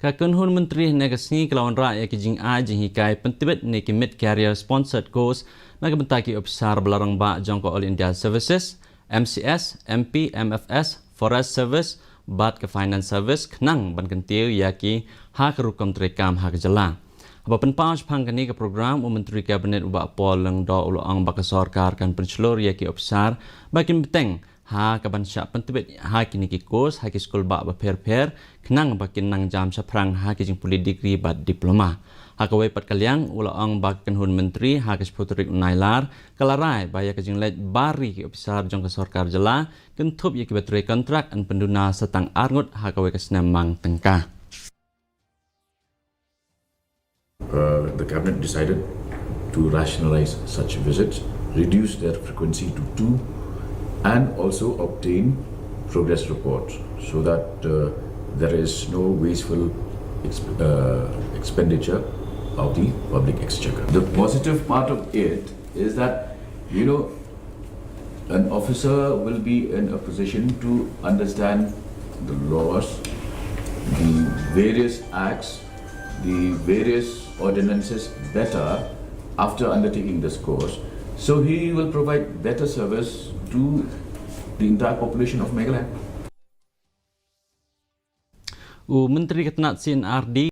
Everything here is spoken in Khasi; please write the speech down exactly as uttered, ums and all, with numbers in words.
Ka kynhun myntri hynne ka sngi ka la wanrah ïa ki jingai jinghikai pyntbit ne ki mid career sponsored course na ka bynta ki ophisar ba la rangbah jong ka All India Services, M C S, M P, M F S, Forest Service bad ka Finance Service khnang ban kyntiew ïa ki ha ka rukom treikam ha ka jylla. Haba pynpaw shaphang kane ka program, u Myntri Cabinet u Bah Paul Lyngdoh u la ong ba ka sorkar kan pynshlur ïa ki ophisar ba kin bteng ha ka ban shah pyntbit ha kine ki course ha ki skulbah bapher bapher khnang ba kin nang jam shaphrang ha ki jingpule degree bad diploma. Ha kawei pat ka liang u la ong ba ka kynhun myntri ha ka shiphew tarik u Nailar ka la rai ba ïa ka jingleit bar ri ki ophisar jong ka sorkar jylla kynthup ïa kiba trei kontrak yn pynduna sa tang ar ngut ha kawei ka snem mang tyngka. Uh, the cabinet decided to rationalize such visits, reduce their frequency to two, and also obtain progress reports so that uh, there is no wasteful exp- uh, expenditure of the public exchequer. The positive part of it is that, you know, an officer will be in a position to understand the laws, the various acts, the various ordinances better after undertaking this course. So he will provide better service to the entire population of Meghalaya. U Myntri ka tnat C and R D